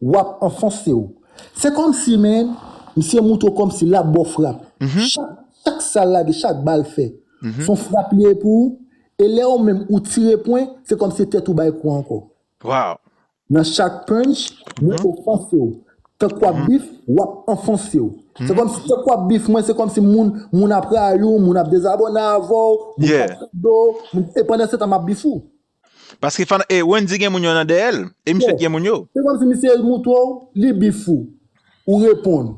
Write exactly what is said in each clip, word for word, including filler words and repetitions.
w ap anfonse w. Se kòmsi, men, misye moutre w kòmsi l ap ba w frap. Chak, chak sa l lage, chak ba l fè, se yon frap li ye pou ou. E lè ou menm ou tire pwen, se kòmsi tèt ou bay kou ankò. Wow. Nan chak punch, mwen ofanse w. Tank w ap bif, w ap anfonse w. Se kòmsi tank w ap bif mwen, se kòmsi moun, moun ap rayi w, moun ap dezabòne avè w, moun ap fè do, e pandan se tan m ap bif ou. Paske fan, e Wendy gen moun yo nan dèyè l, e misye t gen moun yo. Se kòmsi misye moutre w, li bif ou. Ou reponn.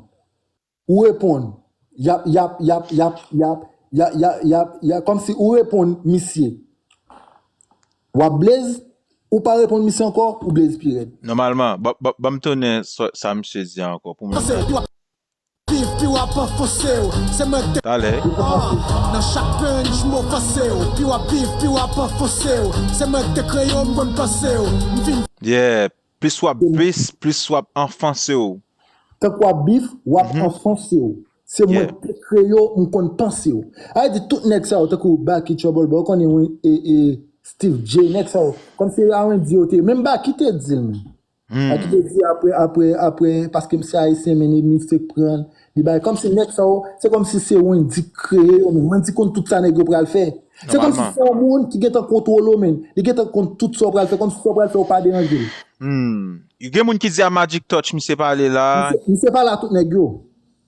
Ou reponn. Y ap, y ap, y ap, y ap, y ap, y ap, y ap, y ap, y ap, kòmsi ou reponn misye. W ap blaze, ou pa reponn misye ankò, ou blaze pi rèd. Nòmalman, ban m tounen sa misye di a ankò pou mwen. Viv pi w ap anfonse w. Se mwen k te. Talè. Nan chak punch m ofanse w. Pi w ap viv, pi w ap anfonse w. Se mwen k te kreye w, m konn panse w. M vin. Yeah. Plis w ap bif, plis w ap anfonse w. Tank w ap bif, w ap anfonse w. Se mwen k te kreye w, m konn panse w. A di tout nèg sa yo, tankou Baky, Trouble Boy, ou konnen wi, e, e, Steve J, nèg sa yo. Kòmsi a Wendy yo te ye. Menm Baky te di l, men. Baky te di apre, apre, apre, paske misye ayisyen, men li misye pran, li bay. Kòmsi nèg sa yo, se kòmsi se Wendy k kreye yo, men Wendy konn tout sa nèg yo pral fè. Se kòmsi se yon moun ki gentan kontwole w, men. Li gentan konn tout sa w pral fè, kòmsi sa w pral fè, ou pa deranje l. Hmm. Gen moun ki di a Magic Touch, misye pale la. Misye, misye pale a tout nèg yo.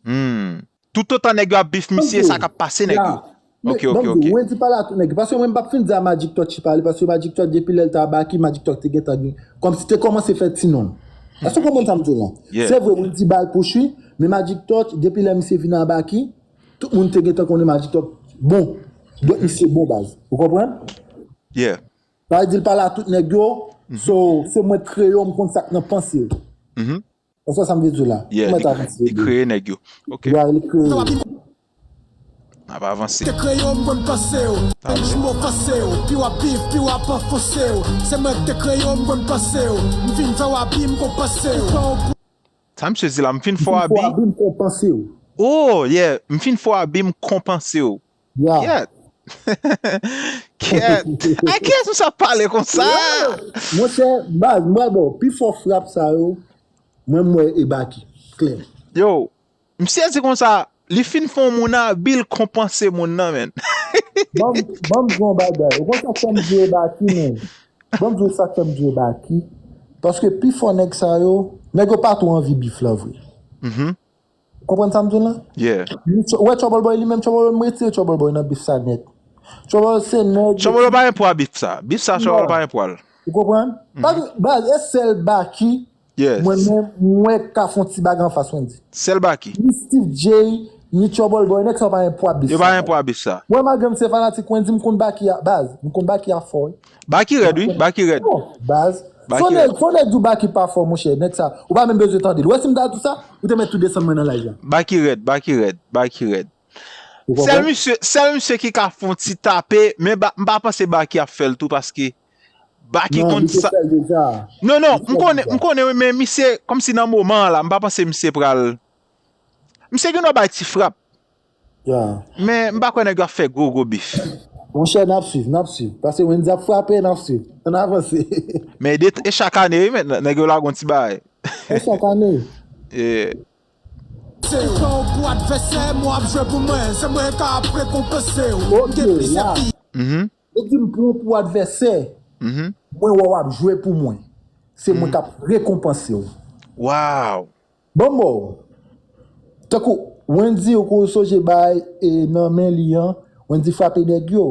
Hmm. Toutotan nèg yo ap bif misye, sa k ap pase nèg yo. Ok, ok, ok. Wendy pale a tout nèg yo. Paske mwen m p ap fin di a Magic Touch pale, paske Magic Touch depi lè l te a Baky, Magic Touch te gentan gen. Kòmsi te kòmanse fè ti non. Èske w konprann sa m di w la? Se vre, Wendy ba l push wi, men Magic Touch, depi lè misye vin a Baky, tout moun te gentan konnen Magic Touch bon. Donk misye bon baz. Ou konprann? Yeah. Sa vle di l pale a tout nèg yo. So, se mwen k kreye w, m konn sa k nan panse w. Èske w sa m vle di w la? Yeah, li kreye nèg yo. Ok. Yeah, li kreye. N ap avanse. Te kreye w, m konn panse w. J m ofanse w. Pi w ap viv, pi w ap anfonse w. Se mwen k te kreye w, m konn panse w. M vin fè w abi, m konn panse w. Sa misye di la, m fin fè w abi. M konn panse w. Oh, yeah, m fin fè w abi, m konn panse w. Yeah. Kèt. Ay, kiyès misye ap pale konsa? Monchè, baz, m pral ba w pi fò frap sa yo. Mwen, m wè e Baky. Klè. Yo, misye di konsa, li fin fè yon moun abi, l konn panse moun nan, men. Ban m, ban m di w yon bagay. Ou konn sa k fè m di e Baky, men. Ban m di w sa k fè m di e Baky. Paske pi fò nèg sa yo, nèg yo pa twò anvi bif la vre. Ou konprann sa m di w la? Yeah. Ou wè Trouble Boy li menm, Trouble Boy, m retire Trouble Boy nan bif sa nèt. Trouble Boy se nèg. Trouble Boy pa gen pwa bif sa. Bif sa, Trouble Boy pa gen pwa l. Ou konprann? Baz, e sèl Baky mwen menm, m wè k ka fè yon ti bagay anfas Wendy. Sèl Baky. Ni Steve J, ni Trouble Boy, nèg sa yo pa gen pwa bif sa. Yo pa gen pwa bif sa. Mwen, malgre m se fanatik Wendy, m konn Baky a, baz. M konn Baky a fò wi. Baky rèd wi, Baky rèd. Baz. Fò nèg, fò nèg di w Baky pa fò, monchè. Nèg sa, ou pa menm bezwen tande l. Ou wè si m ta di w sa, ou te mèt tou desann mwen nan live la. Baky rèd, Baky rèd, Baky rèd. Sèl misye, sèl misye ki ka fè yon ti tape, men m pa panse Baky ap fè l tou paske Baky konn sa. Non, non, m konnen, m konnen wi, men misye, kòmsi nan moman an la, m pa panse misye pral. Misye gen dwa bay ti frap. Men m pa kwè nèg yo ap fè gwo gwo bif. Monchè, n ap swiv, n ap swiv. Paske Wendy ap frape, n ap swiv. Ann avanse. Men e chak ane wi, men nèg yo lage yon ti bagay. E chak ane. Yeah. Se ou pou advèsè m, w ap jwe pou mwen, se mwen k ap rekonpanse w. M gen plis epi. Yo di m pran w pou advèsè, mwen wè w ap jwe pou mwen. Se mwen k ap rekonpanse w. Wow. Bon, bon. Tankou Wendy, ou ko sonje bay e nan men li an, Wendy frape nèg yo.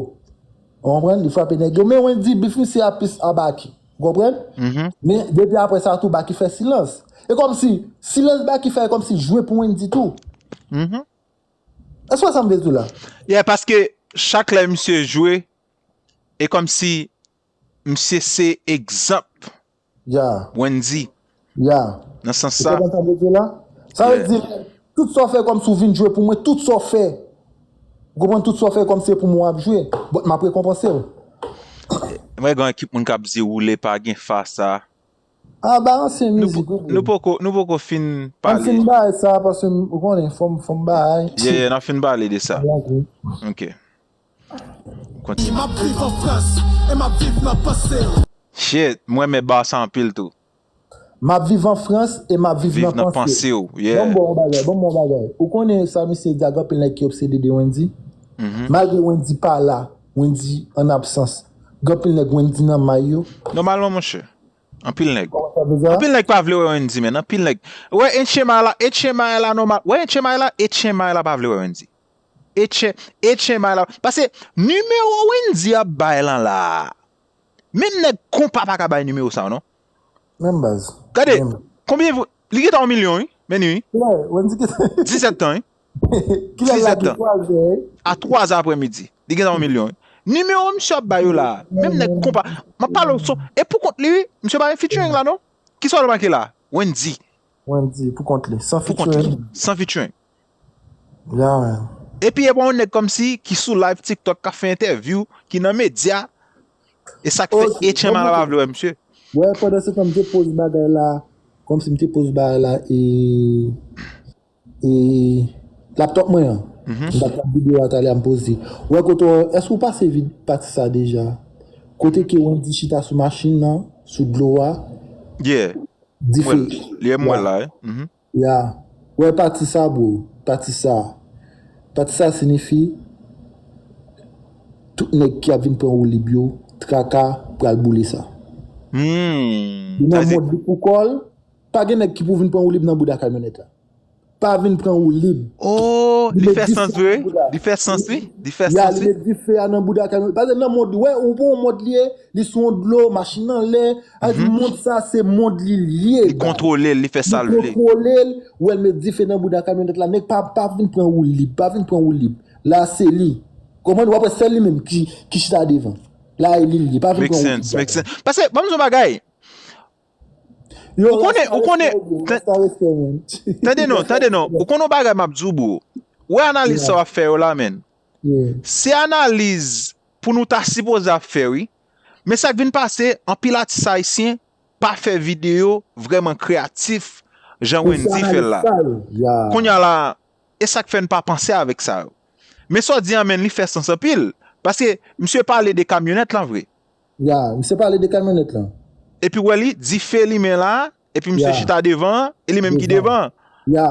Ou konprann? Li frape nèg yo. Men Wendy, bif misye a plis a Baky. Ou konprann? Men depi apre sa tou, Baky fè silans. E kòmsi, silans Baky fè, e kòmsi jwe pou Wendy tou. Èske w wè sa m vle di w la? Yeah, paske chak lè misye jwe, e kòmsi misye se egzanp Wendy. Yeah. Nan sans sa. Ou konprann sa m vle di w la? Sa vle di, tout sa w fè kòmsi w vin jwe pou mwen, tout sa w fè. Ou konprann, tout sa w fè kòmsi se pou mwen w ap jwe. But m ap rekonpanse w. Mwen gen ekip moun k ap di woule pa gen fa sa. Ah, ba ansyen mizik ou. Nou poko, nou poko fin pale. Ann fin bay sa, paske ou konnen, fò m, fò m bay. Yeah, yeah, n ap fin pale de sa. Ok. M ap viv an Frans, e m ap viv nan panse w. Shit, mwen renmen ba sa anpil tou. M ap viv an Frans e m ap viv nan panse w. Ban m ba w yon bagay, ban m ba w yon bagay. Ou konnen sa misye di a, gen anpil nèg ki obsede de Wendyy? Malgre Wendyy pa la, Wendyy an absans, gen anpil nèg Wendyy nan may yo. Nòmalman, monchè. Anpil nèg. Anpil nèg pa vle wè Wendyy, men. Anpil nèg. Wè, H M I la, H M I la nòmal. Wè, H M I la, H M I la pa vle wè Wendyy. H M I la. Paske nimewo Wendyy ap bay lan la. Menm nèg konpa pa ka bay nimewo sa, non? Menm baz. Gade, konbyen li gentan yon milyon, wi, men wi. Kilè Wendyy gentan? Dizèt tan, wi. Kilè l lage twazè, wi. A twazè aprèmidi. Li gentan yon milyon, wi. Nimewo misye ap bay yo la. Menm nèg konpa. M ap pale w son. E pou kont li, wi. Misye pa gen featuring la, non? Kisa w remake la? Wendyy. Wendyy, pou kont li. San featuring. San featuring. Yeah, man. Epi e pa yon nèg kòmsi ki sou live TikTok k ap fè entèvyou, ki nan medya. E sa k fè H M I la pa vle wè misye. Wè, pandan se tan m te poz bagay la, kòmsi m te poz bagay la, e, e laptop mwen an. M t ap fè videyo a talè a, m poze. Wè, kote w, èske w pase vid-, pati sa deja? Kote ke Wendyy chita sou machin nan, sou dlo a. Yeah. Dife. Li e mwen la, wi. Ya. Wè pati sa, bro. Pati sa. Pati sa siyifi tout nèg ki ap vin pran woulib yo, Traka pral boule sa. Li nan mond li pou kò l. Pa gen nèg ki pou vin pran woulib nan bouda kamyonèt la. Pa vin pran woulib. Oh, li fè sans vre. Li fè sans, wi. Li fè sans, wi. Ya, li met dife a nan bouda kamyonèt. Paske nan mond, wè, ou pa wè mond li ye, li sou yon dlo, machin anlè. A di mond sa se mond li l ye. Li kontwole l, li fè sa l vle. Li kontwole l, ou wè l met dife nan bouda kamyonèt la. Nèg pa, pa vin pran woulib, pa vin pran woulib. La se li. Konprann? W ap wè sèl li menm ki, ki chita devan. La e li l ye, pa vin pran woulib. Make sense, make sense. Paske, ban m di w yon bagay. Ou konnen, ou konnen, tande non, tande non. Ou konnen yon bagay m ap di w, bro. Ou wè analiz sa w ap fè yo la, menn. Se analiz pou nou ta sipoze ap fè, wi. Men sa k vin pase, anpil atis ayisyen pa fè videyo vrèman kreyatif jan Wendyy fè l la. Kounye a la, e sa k fè n pa panse avèk sa yo. Men sa w di an, menn, li fè sans anpil. Paske misye pale de kamyonèt lan vre. Ya, misye pale de kamyonèt lan. Epi w wè li, dife limen la, epi misye chita devan, e li menm ki devan.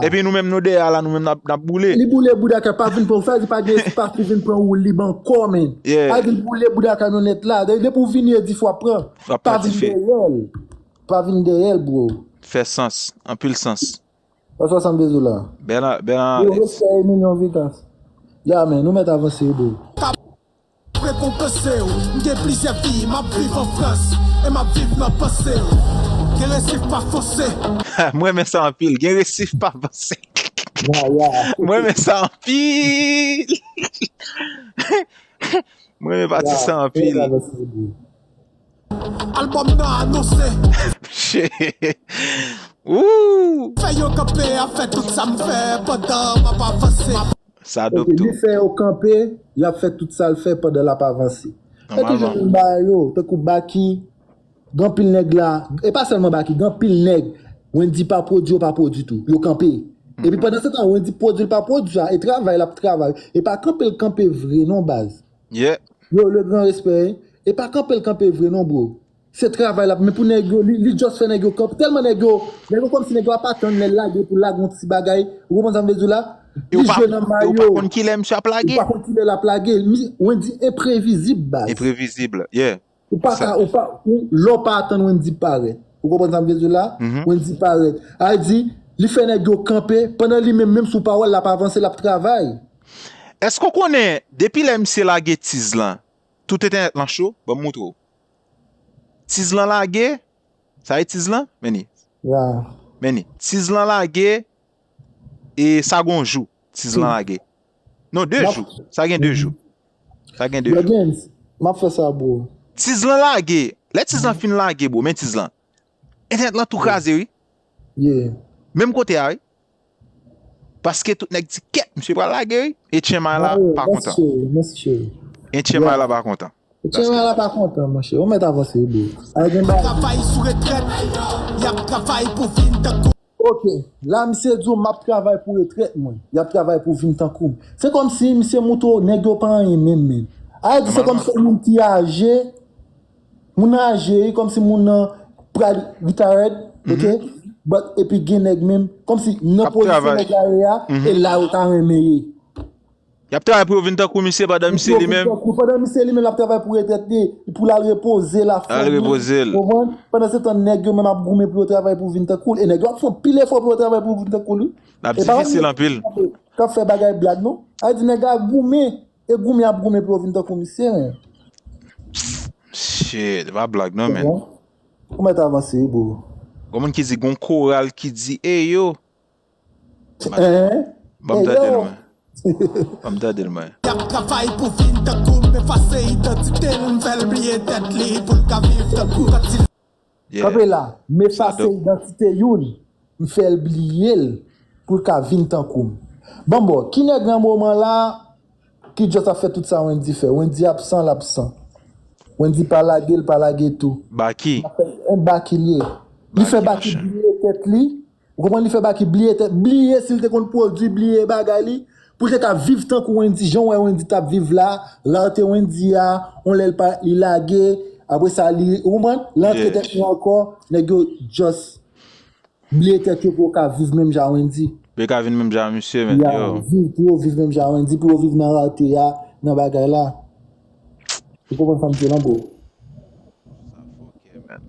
Epi nou menm nou dèyè a la, nou menm n ap, n ap boule. Li boule bouda ka, pa vin pran, sa di pa gen espas pou vin pran woulib ankò, menn. A di l boule bouda kamyonèt la, depi w vini e dife w ap pran. Pa vin dèyè l. Pa vin dèyè l, bro. Fè sans, anpil sans. Sa swasann de zo la. Bèl, bèl analiz. Yo, respè Emilyon Vikas. Ya, men, nou mèt avanse, bro. Rekonpanse w. M gen plizyè vi, m ap viv an Frans, e m ap viv nan panse w. Gen resif pa fonse. M renmen sa anpil. Gen resif pa fonse. Ya, ya. M renmen sa anpil. M renmen pati sa anpil. Albòm nan anonse. Shit. Woo! Fè yo kanpe a fè tout sa m fè pandan m ap avanse. Sa dope tou. Li fè yo kanpe, y ap fè tout sa l fè pandan l ap avanse. E toujou menm bagay yo, tankou Baky, gen anpil nèg la, e pa sèlman Baky, gen anpil nèg, Wendyy pa pwodui, yo pa pwodui tou, yo kanpe. Epi pandan se tan, Wendyy pwodui, l pa pwodui a, e travay l ap travay. E pa kanpe l kanpe vre non, baz. Yo, le gran respè, wi. E pa kanpe l kanpe vre non, bro. Se travay l ap, men pou nèg yo, li, li just fè nèg yo kanpe. Tèlman nèg yo, nèg yo kòmsi nèg yo ap atann lè l lage pou l lage yon ti bagay. Ou konprann sa m vle di w la? Li jwe nan mayo. Ou pa konn kilè misye ap lage. Ou pa konn kilè l ap lage. Wendyy enprevizib, baz. Enprevizib, yeah. Ou pa ka, ou pa, ou, lè w pa atann Wendyy parèt. Ou konprann sa m vle di w la? Wendyy parèt. A di, li fè nèg yo kanpe, pandan li menm, menm sou pawòl, l ap avanse, l ap travay. Èske w konnen, depi lè misye lage tiz lan, tout entènèt lan cho? Ban m moutre w. Tiz lan lage, sa e tiz lan? Men li. Men li. Tiz lan lage, e sa gon jou, tiz lan lage. Non, de jou. Sa gen de jou. Sa gen de jou. M ap fè sa, bro. Tiz lan lage. Lè tiz lan fin lage, bro, men tiz lan. Entènèt lan tou kraze, wi. Menm kote a, wi. Paske tout nèg di kèt, misye pral lage, wi. H M I la pa kontan. H M I la pa kontan. H M I la pa kontan, monchè. Ou mèt avanse, bro. Ay, gen bagay. Travay sou retrèt, y ap travay pou vin tankou. Ok, la misye di w, "M ap travay pou retrèt mwen." Y ap travay pou vin tankou m. Se kòmsi misye montre w nèg yo pa anyen menm, menm. A di se kòmsi moun ki aje, moun aje, e kòmsi moun nan pral retired, Ok? But, epi gen nèg menm, kòmsi nan pozisyon nèg la ye a, e la yo ta renmen ye. Y ap travay pou yo vin tankou misye pandan misye li menm. Pandan misye li menm l ap travay pou retrèt li, pou l al repoze l, ap fè. Al repoze l. Ou konprann? Pandan se tan nèg yo menm ap goumen pou yo travay pou vin tankou l. E nèg yo ap fè anpil efò pou yo travay pou vin tankou l wi. L ap difisil anpil. K ap fè bagay blag non. A di nèg la goumen, e goumen ap goumen pou yo vin tankou misye men. Shit, pa blag non men. Ou mèt avanse wi bro. Gon moun ki di gon koral ki di eyo. Hein? Ban m tande l mwen. Ban m tande l mwen. Y ap travay pou vin tankou m, efase idantite l, m fè l bliye tèt li pou l ka viv tankou. Kanpe la, m efase idantite youn, m fè l bliye l pou l ka vin tankou m. Bon bò, ki nèg nan moman la ki just ap fè tout sa Wendy fè? Wendy absan, l absan. Wendy pa lage, l pa lage tou. Baky. Yon Baky l ye. Li fè Baky bliye tèt li. Ou konprann li fè Baky bliye tèt, bliye si l te konn pwodui, bliye bagay li. Pou l te ka viv tankou Wendy, jan w wè Wendy t ap viv la, rarte Wendy a, yon lè l pa, li lage, apre sa li, ou konprann? L antre tèt li ankò, nèg yo just bliye tèt yo pou yo ka viv menm jan Wendy. Pou yo ka vin menm jan misye men. Ya, viv pou yo viv menm jan Wendy, pou yo viv nan rarte a, nan bagay la. Ou konprann sa m di lan bro? Sa fòkè, man.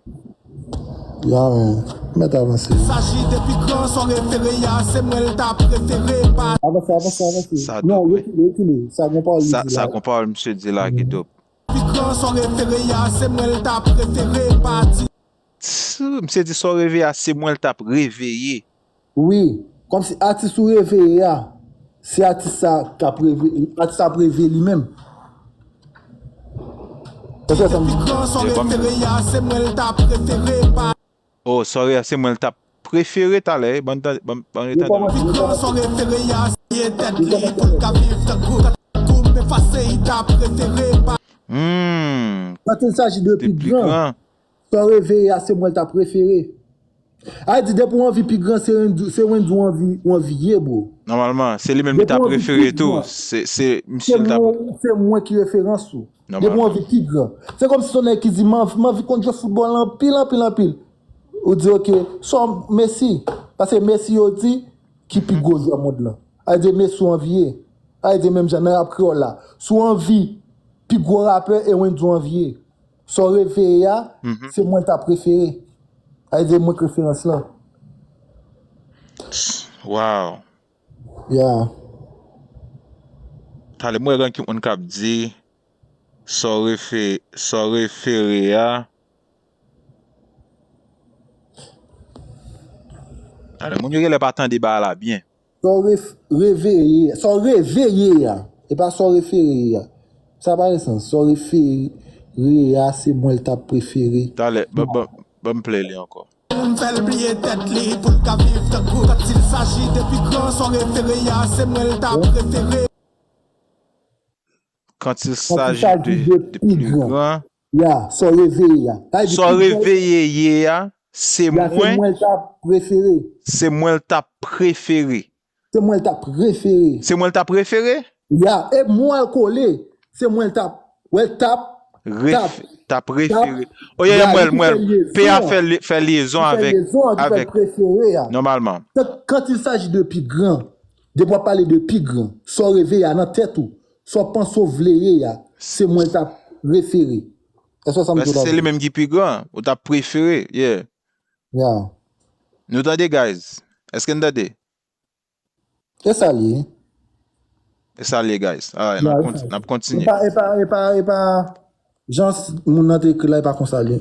Ya, man. Mèt avanse. Saji de pi gran, sa w refere a, se mwen l ta prefere pa. Avanse, avanse, avanse. Sa dope, wi. Non, retire, retire. Sa gon pawòl li di la. Sa gon pawòl misye di la ki dope. Pi gran, sa w refere a, se mwen l ta prefere pa. Di. Misye di sa w reveye a, se mwen l t ap reveye. Wi, kòmsi atis ou reveye a, se atis sa k ap reve, atis sa ap reve li menm. Èske sa m di? Oh, sorry, se mwen l t ap prefere talè, ban m tande. Hmm. Quand il s'agit de pi gran, sa w reveye a, se mwen l t ap prefere. A di depi w anvi pi gran, se Wendy, se Wendy w anvi, w anvi ye, bro. Nòmalman, se li menm li ta prefere tou. Se, se misye li ta. Se mwen ki referans ou. Depi w anvi pi gran. Se kòmsi se yon nèg ki di, m anvi, m anvi konn jwe foutbòl anpil, anpil, anpil. Ou di, ok, sò Messi. Paske Messi yo di ki pi gwo jwè mond lan. A di Messi w anvi ye. A di menm jan nan rap kreyòl la. Si w anvi pi gwo rapè, e Wendy w anvi ye. Sa w reveye a, se mwen l ta prefere. Sa vle di mwen k referans lan. Wow. Yeah. Talè m wè gen anpil moun k ap di sa w refe, sa w refere a. Talè moun yo genlè pa tande bagay la byen. Sa w ref, reveye, sa w reveye a, e pa sa w refere a. Sa pa gen sans. Sa w refere a, se mwen l t ap prefere. Talè, ban, ban, ban m play li ankò. M fè l bliye tèt li pou l ka viv tankou. Quand il s'agit de pi gran, sa w refere a, se mwen l t ap prefere. Quand il s'agit de, de pi gran. Ya, sa w reveye a. Sa w reveye ye a, se mwen. Ya, se mwen l t ap prefere. Se mwen l t ap prefere. Se mwen l t ap prefere. Se mwen l t ap prefere? Ya, e mwen l kole. Se mwen l t ap, wè l t ap, t ap, t ap prefere. Oye, m wè l, m wè l. P a fè, fè lyezon avèk, avèk. Prefere a. Nòmalman. Quand il s'agit de pi gran, depi w ap pale de pi gran, sa w reveye a nan tèt ou. Sa w panse w vle ye a, se mwen l t ap refere. Èske sa m di w la vre? Se li menm ki pi gran, ou t ap prefere, yeah. Yeah. Nou tande, guys? Èske n tande? E sa l ye. E sa l ye, guys. Alright, n ap kontinye. E pa, e pa, e pa, e pa jan moun nan te ekri la, e pa konsa l ye.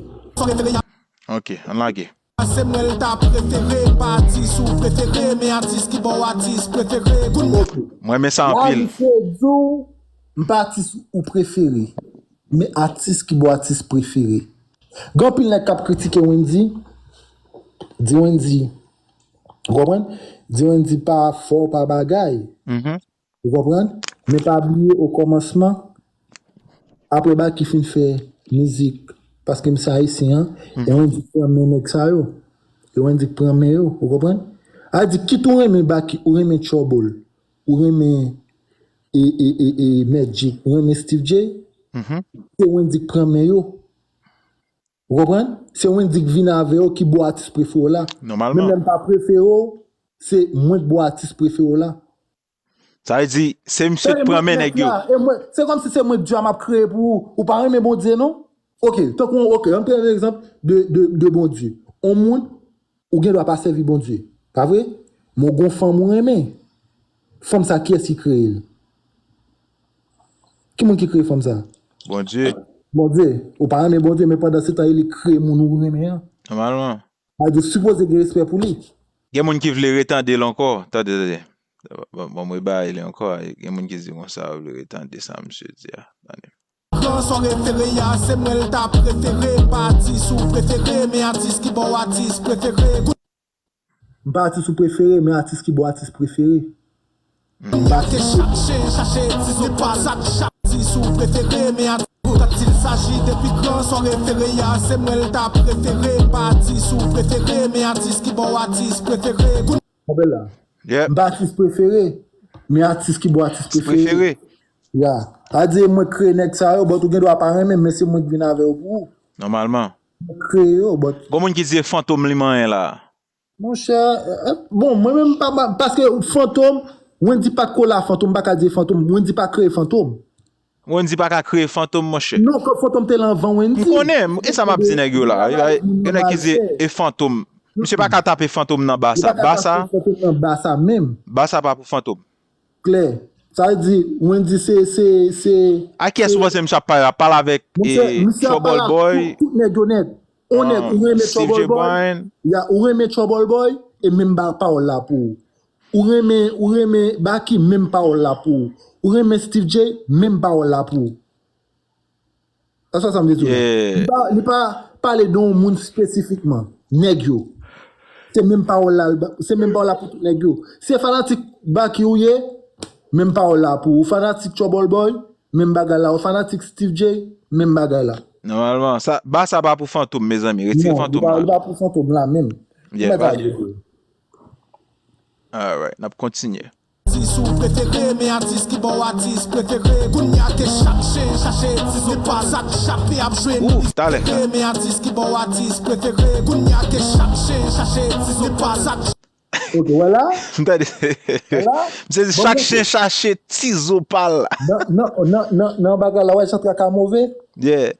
Ok, ann lage. Se mwen l ta prefere, pa atis ou prefere, men atis ki ba w atis prefere. Mwen renmen sa anpil. La, misye di w, m pa atis ou prefere, men atis ki ba w atis prefere. Gen anpil nèg k ap kritike Wendy, di Wendy, ou konprann? Di Wendy pa fò, pa bagay. Ou konprann? Men pa bliye okòmansman, apre Baky fin fè mizik, paske m se ayisyen an, e Wendy pran men nèg sa yo. E Wendy pran men yo, ou konprann? A di, kit ou renmen Baky, ou renmen Trouble, ou renmen e, e, e, e Magic, ou renmen Steve J, se Wendy k pran men yo. Ou konprann? Se Wendy k vin avè yo ki bo atis prefere w la. Menm lè m pa prefere w, se mwen k bo atis prefere w la. Sa vle di, se misye k pran men nèg yo. Se kòmsi se mwen k di a m ap kreye pou ou. Ou pa renmen Bondye, non? Ok, tankou, ok, ann pran egzanp de, de, de Bondye. On moun, ou gen dwa pa sèvi Bondye. Pa vre? Men w gon fanm ou renmen. Fanm sa, kiyès ki kreye l? Ki moun ki kreye fanm sa? Bondye. Bondye. Ou pa renmen Bondye, men pandan se tan, li kreye moun ou renmen an. Nòmalman. Sa vle di, ou sipoze gen respè pou li. Gen moun ki vle retande l ankò. Tande, tande. Bon, bon, mwen bay li ankò. Gen moun ki di konsa, yo vle retande sa misye di a. Tande. Gran son refere a, se mwen l ta prefere. M pa atis ou prefere, men atis ki ba w atis prefere. M pa atis ou prefere, men atis ki ba w atis prefere. Kounye a ke chak chen chache ti zo pa l, chak atis ou prefere, men atis ou, quand il s'agit de pi gran son refere a, se mwen l ta prefere. M pa atis ou prefere, men atis ki ba w atis prefere. Kounye a, m pa atis prefere, men atis ki ba w atis prefere. Ya. Sa vle di mwen kreye nèg sa yo, but ou gen dwa pa renmen, men se mwen k vin avè yo pou ou. Nòmalman. Mwen kreye yo, but. Gon moun ki di e fantom li manyen la. Monchè, bon, mwen menm pa, paske fantom, Wendy pa t kole a fantom, m pa ka di fantom, Wendy pa kreye fantom. Wendy pa ka kreye fantom, monchè. Non, fantom te la anvan Wendy. M konnen, e sa m ap di nèg yo la. Gen nèg ki di e fantom. Misye pa ka tape fantom nan ba sa. Ba sa. Fantom nan ba sa menm. Ba sa pa pou fantom. Klè. Sa vle di, Wendy se, se, se. A kiyès ou panse misye ap pale? Ap pale avèk Trouble Boy? Tout nèg yo nèt. On nèg, ou renmen Trouble Boy, ya, ou renmen Trouble Boy, e menm ba pawòl la pou ou. Ou renmen, ou renmen Baky, menm pawòl la pou ou. Ou renmen Steve J, menm pawòl la pou ou. Sa sa m vle di w la. Li pa, li pa pale de yon moun espesifikman. Nèg yo. Se menm pawòl la, se menm pawòl la pou tout nèg yo. Se fanatik Baky ou ye, menm pawòl la pou ou. Fanatik Trouble Boy, menm bagay la. Ou fanatik Steve J, menm bagay la. Nòmalman, sa, ba sa pa pou fantom, mezanmi. Retire fantom la. Non, li pa pou fantom la menm. Yeah, alright, n ap kontinye. Atis ou prefere, men atis ki ba w atis prefere. Kounye a ke chak chen chache ti zo pa l, sa k chape ap jwenn li prefere, men atis ki ba w atis prefere. Kounye a ke chak chen chache ti zo pa l, sa k Ok, wè la. Tande. Misye di chak chen chache ti zo pa l. Nan, nan, nan, nan, nan bagay la, wè jan traka move. Yeah.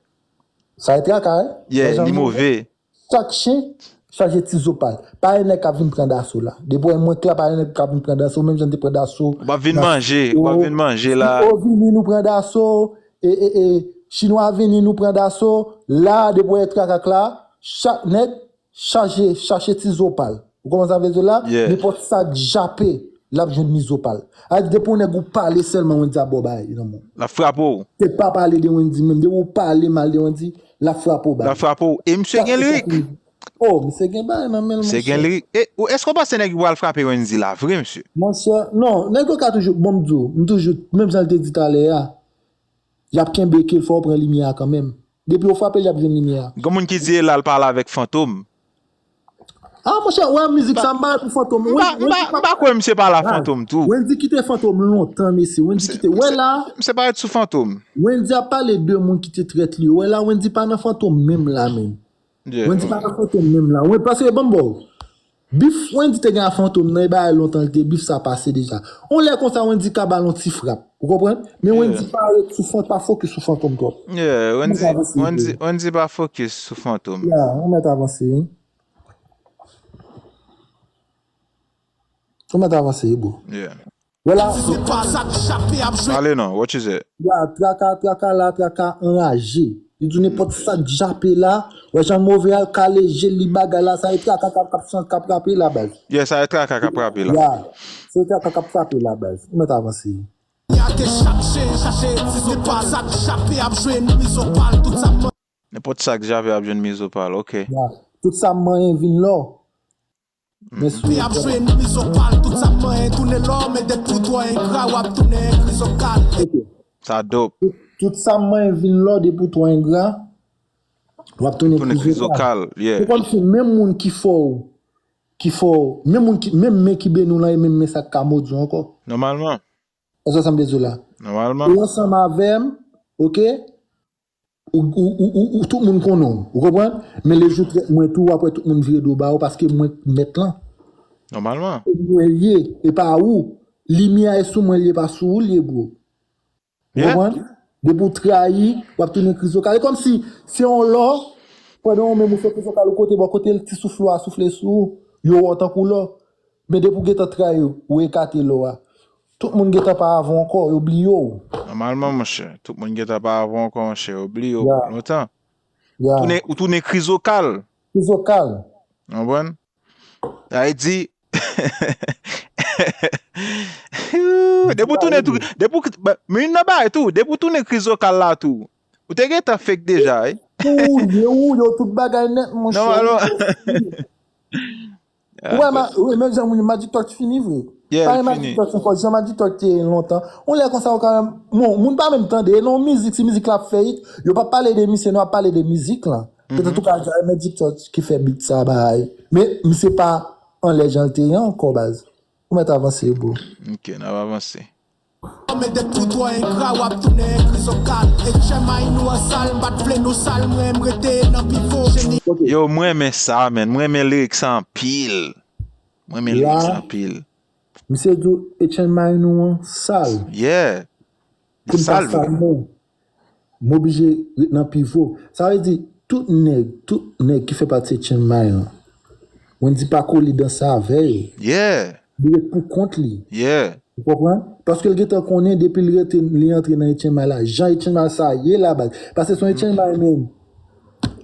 Sa e traka, hein? Yeah, li move. Chak chen chache ti zo pa l. Pa gen nèg k ap vin pran daso la. Depi w wè mwen k la, pa gen nèg k ap vin pran daso, menm jan n te pran daso. W ap vin manje, w ap vin manje la. Sino vini, nou pran daso. E, e, e, Chinwa vini, nou pran daso. La, depi w wè traka k la, chak nèg chache, chache ti zo pa l. Ou konprann sa m vle di w la? Nenpòt sa k jape, l ap jwenn mizo pa l. Sa vle di depi yon nèg ou pale sèlman, Wendy ap ba w bagay nan men w. L ap frape w. Se pa pale de Wendy menm, depi w pale mal de Wendy, l ap frape w bagay. L ap frape w. E misye gen lirik. Oh, misye gen bagay nan men l, monchè. Misye gen lirik. E, èske w panse nèg yo pral frape Wendy la vre, mesye? Monchè, non, nèg yo ka toujou, bon, m di w, m toujou, menm jan l te di talè a, y ap kenbe ke l fò w pran limyè a kanmenm. Depi yo frape l, y ap jwenn limyè a. Gon moun ki di e la l pale avèk fantom. Ah, monchè, wè mizik sa, m pa pou fantom. M pa, m pa, m pa kwè misye pale a fantom tou. Wendy kite fantom lontan, mesye. Wendy kite. Wè la. Misye parèt sou fantom. Wendy ap pale de moun ki te trèt li yo. Wè la, Wendy pa nan fantom menm la menm. Wendy pa nan fantom menm la. Wen, paske, ban m ba w. Bif Wendy te gen a fantom nan, e bagay lontan li te, bif sa pase deja. On lè konsa, Wendy ka ba l on ti frap. Ou konprann? Men Wendy pa ret sou fantom, pa fokis sou fantom twòp. Yeah, Wendy, Wendy, Wendy pa fokis sou fantom. Ya, ou mèt avanse, wi. Ou mèt avanse, wi, bro. Yeah. Vwala. Pale non, what you say? Ya, traka, traka la, traka anraje. Li di nenpòt sa k jape la, wè jan move a kale je li bagay la, sa e traka k ap, k ap, k ap frape la, baz. Yeah, sa e traka k ap frape la. Ya, se traka k ap frape la, baz. Ou mèt avanse. Nenpòt sa k jape ap jwenn mizo pa l, tout sa man. Nenpòt sa k jape ap jwenn mizo pa l, ok. Ya, tout sa manyen vin lò. Men sou. Ap jwenn mizo pa l, tout sa manyen tounen lò, men depi w twò engra, w ap tounen krizokal. Ok. Sa dope. Tout, tout sa manyen vin lò, depi w twò engra, w ap tounen krizokal. Tounen krizokal, yeah. Se kòmsi menm moun ki fè w, ki fè w, menm moun ki, menm men ki beni w lan, e menm men sa k ka modi w ankò. Nòmalman. Èske sa m vle di w la? Nòmalman. Ou ansanm avè m, ok? ou, ou, ou, ou, ou, tout moun konnen w, ou konprann? Men le jou trèt mwen tou, w ap wè tout moun vire do ba ou paske mwen k mèt lan. Nòmalman. Se mwen l ye, e pa ou. Limyè a e sou mwen l ye, pa sou ou l ye, bro. Ou Yeah. konprann? Depi w trayi, w ap tounen krizokal. E kòmsi se yon lò, pandan ou menm ou fè krizokal ou kote bò kote l, ti souflè a soufle sou ou, yo wè w tankou lò. Men depi w gentan trayi, ou ekate lò a. Tout moun gentan pa avè w ankò, yo bliye w. Nòmalman, monchè. Tout moun gentan pa avè w ankò, monchè. Yo bliye w Ya, lontan. ya. Tounen, ou tounen krizokal. Krizokal. Ou konprann? Sa vle di, depi w tounen tou, depi w, ba, men youn nan bagay tou, depi w tounen krizokal la tou, ou te gentan fake deja, wi. Ou ye, ou yo, tout bagay nèt, monchè. Non, alò, Ou wè, ma, wi, men jan moun, Magic Touch fini vre. Yeah, Pa li gen Magic fini. Touch ankò, jan Magic Touch te ye lontan. On lè konsa, ou ka, bon, moun pa menm tande, e non, mizik, si mizik la ap fè hit, yo pa pale de misye, non, ap pale de mizik lan. Petèt ou ka di, "Ah, Magic Touch ki fè beat sa, bay." Men, misye pa anlè jan l te ye ankò, baz. Ou mèt avanse, bro. Ok, n ap avanse. Men depi w twò engra, w ap tounen krizokal. Etchèmay nou an sal, m pa t vle nou sal, mwen m rete nan pivo. Jeni Yo, mwen renmen sa, man. Mwen renmen lirik sa anpil. Mwen renmen lirik sa La, anpil. Misye di w, Etchèmay nou an sal. Yeah. Pou n pa Sal vre. sal non. M oblije ret nan pivo. Sa vle di, tout nèg, tout nèg ki fè pati Etchèmay lan, Wendy pa kole danse avè yo. Yeah. Li ret pou kont li. Yeah. Ou konprann? Paske l gentan konnen depi l rete, li antre nan Etchèmay la. Jan Etchèmay sa ye la, baz. Paske se yon Etchèmay menm.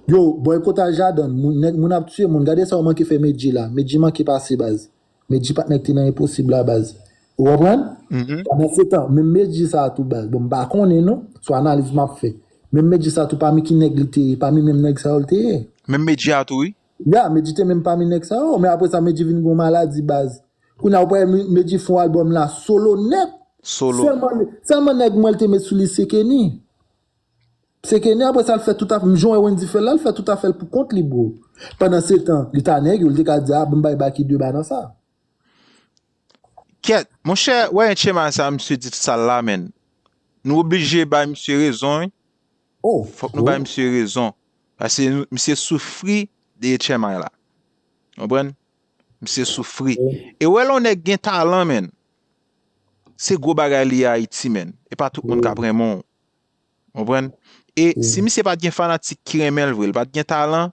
Yo, bòykotaj ladann, moun, nèg, moun ap tiye moun. Gade sa yo manke fè Medjy la. Medjy manke pase, baz. Medjy pa t nèg te nan Enposib la, baz. Ou konprann? Mhm. Pandan se tan, menm Medjy sa a tou, baz. Bon, m pa konnen non, se analiz m ap fè. Menm Medjy sa a tou, pami ki nèg li te ye, pami menm nèg sa yo l te ye. Menm Medjy a tou, wi. Ya, Medjy te menm pami nèg sa yo, men apre sa, Medjy vin gon maladi, baz. Kounye a, ou wè Medjy fè yon albòm la solo nèt. Solo. Sèlman, sèlman nèg mwen l te met sou li se Kenny. Se Kenny, apre sa, l fè tout afè, m jan wè Wendy fè l la, l fè tout afè l pou kont li, bro. Pandan se tan, li ta nèg yo, li te ka di, "Ah, bon, bay Baky de ba nan sa." Kèt, monchè, wè, Etchèmay sa, misye di tout sa la, man. Nou oblije bay misye rezon, wi. Oh, Fòk nou bay misye rezon. Paske nou, misye soufri de Etchèmay la. Konprann? Misye soufri. E wè lè yon nèg gen talan, man, se gwo bagay li ye Ayiti, man. E pa tout moun k ap renmen w. Konprann? E si misye pa t gen fanatik ki renmen l vre, li pa t gen talan,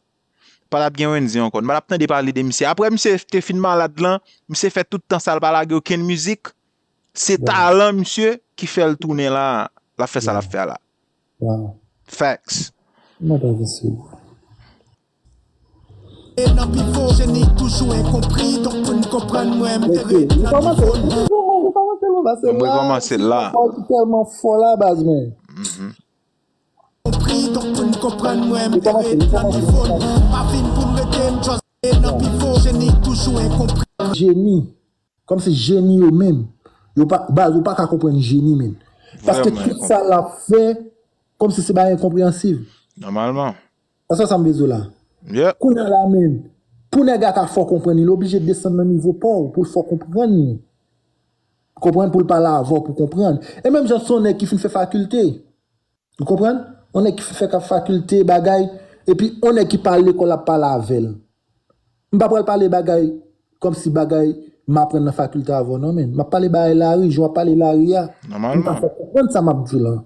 pa t ap gen Wendy ankò. Nou pa t ap tande pale de misye. Apre misye te fin malad lan, misye fè tout tan sa l pa lage okenn mizik. Se talan misye ki fè l tounen la, l ap fè sa l ap fè a la. Wow. Facts. Mwen pa vin sou. E nan pivo, Jeni toujou enkonpri, donk pou n konprann mwen, m te Ok, ret ou nan kòmanse, pivo. ou kòmanse, ou kòmanse Mwen la. kòmanse la. Ou tèlman fò la, baz, men. Konpri, donk pou n konprann mwen, m te ret nan nivo n. Pa vin pou m rete, m just e nan pivo, Jeni toujou enkonpri. Jeni. Kòmsi jeni yo menm. Yo pa, baz, ou pa ka konprann jeni, men. Paske Vrèman tout sa l ap fè, kòmsi se bagay enkonpreyansib. Nòmalman. Sa sa m bezwen la. Yeah. Kounye a la, men, pou nèg la ka fè w konprann li, li oblije desann nan nivo pa w pou l fè w konprann li. Konprann, pou l pale avè w pou konprann. E menm jan se yon nèg ki fin fè fakilte. Ou konprann? Yon nèg ki fin fè fakilte, bagay, epi yon nèg ki pa al lekòl ap pale avè l. M pa pral pale bagay kòmsi bagay m aprann nan fakilte avè w, non, men. M ap pale bagay lari, jan w ap pale lari a. Pou m ka Nòmalman. fè w konprann sa m ap di w lan.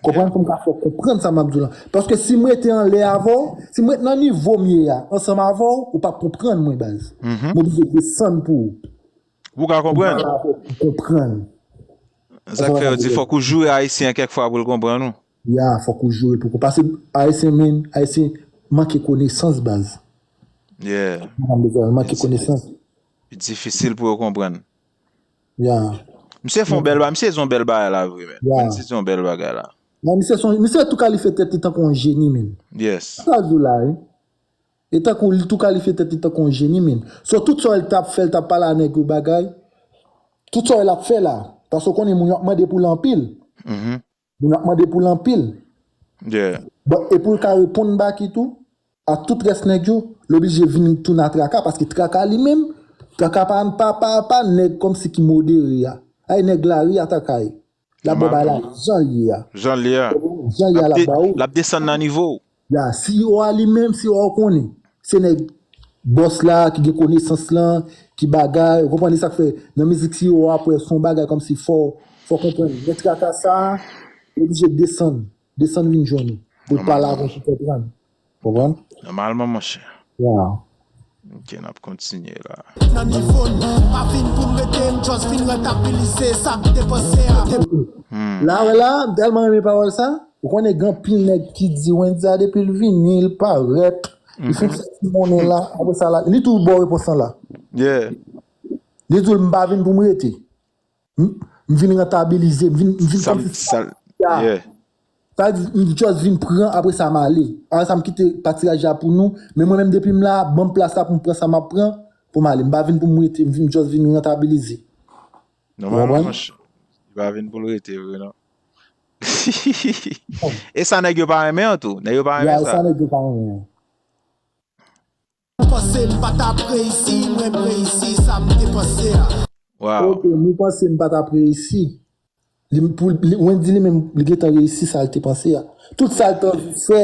Konprann, pou m ka fè w konprann sa m ap di w lan. Paske si m rete anlè avè w, si m ret nan nivo m ye a, ansanm avè w, ou p ap konprann mwen, baz. M oblije desann pou ou. Ou ka konprann? Pou konprann. Sa k fè yo di fòk ou joure Ayisyen an kèk fwa pou l konprann ou. Ya, fòk ou joure pou konprann. Paske Ayisyen, men, Ayisyen manke konesans, baz. Yeah. Manke konesans. Li difisil pou yo konprann. Ya. Misye fè yon bèl bagay, misye di yon bèl bagay la vre, men. Yeah. Misye di yon bèl bagay la. Nan, misye son, misye tou kalifye tèt li tankou yon jeni, men. Yes. Sa di w la, wi. E tankou li tou kalifye tèt li tankou yon jeni, men. So, tout sa l t ap fè, l t ap pale a nèg yo bagay. Tout sa l ap fè la. Paske w konnen moun yo ap mande pou l anpil. Mhm. Moun yo ap mande pou l anpil. Yeah. Bon, e pou l ka reponn Baky tou, a tout rès nèg yo, l oblije vin tounen a Traka, paske Traka li menm, Traka pa, pa, pa, pa nèg kòmsi ki modere a. Ay nèg lari a Traka ye. L ap ba w bagay la jan l ye a. Jan l ye a. Jan l ye a, l ap ba w. L ap desann nan nivo w. Ya, C E O a li menm, C E O a ou konnen. Se nèg bòs la ki gen konesans lan, ki bagay, ou konprann, e sa k fè nan mizik C E O a, pou se yon bagay kòmsi fò, fò konprann. Men traka sa a, li oblije desann, desann vin jwenn ou. Pou l pale avè w, pou konprann. Konprann? Nòmalman, monchè. Ya. Ok, n ap kontinye la. Nan nivo n, pa vin pou m rete, m just vin rentabilize sa m te panse a. La, wè la, m tèlman renmen pawòl sa. Ou konnen gen anpil nèg ki di Wendy a depi l vini, l parèt. Li fin fè ti monnen la, apre sa la, li tou ba w repons lan la. Yeah. Li di w m pa vin pou m rete. M, m vin rentabilize, m vin, m vin Sa m, kòmsi sa, ya. Yeah. Sa vle di, m just vin pran, apre sa m ale. Apre sa m kite patiraj la pou nou. Men mwen menm depi m la, ban m plas la pou m pran sa m ap pran, pou m ale. M pa vin pou m rete, m vin just vin rentabilize. Nòmalman, Konprann? Monchè. Li pa vin pou l rete vre, non. E sa nèg yo pa renmen an tou. Nèg yo pa Ya, renmen sa sa. Nèg yo pa renmen. Ou panse m pa t ap reyisi, mwen m reyisi sa m te panse a. Wow. Ok, nou panse m pa t ap reyisi. Li, pou, li, Wendy li menm, li gentan reyisi sa l te panse a. Tout sa l t anvi fè,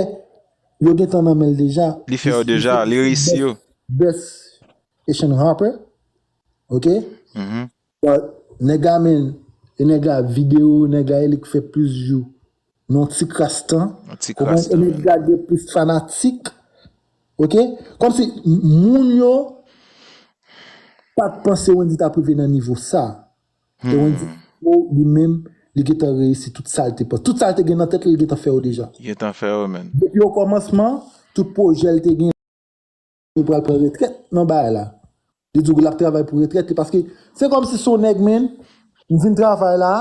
yo gentan nan men l deja. Li fè yo deja, li reyisi yo. Best Asian rapper. Ok? Mhm. But, nèg la men, e nèg la videyo, nèg la e li k fè plis jou. Nan ti kras tan. Yon ti Konprann? kras E tan. nèg la gen plis fanatik. Ok? Kòmsi m- moun yo pa t panse Wendy t ap rive nan nivo sa. E Wendy, oh, li menm, li gentan reyisi tout sa l te panse. Tout sa l te gen nan tèt li, li gentan fè yo deja. Gentan fè yo, man. Depi o kòmansman, tout pwojè l te gen, li pral pran retrèt nan bagay la. Li di w l ap travay pou retrèt li, paske se kòmsi se yon nèg, men, m vin travay la,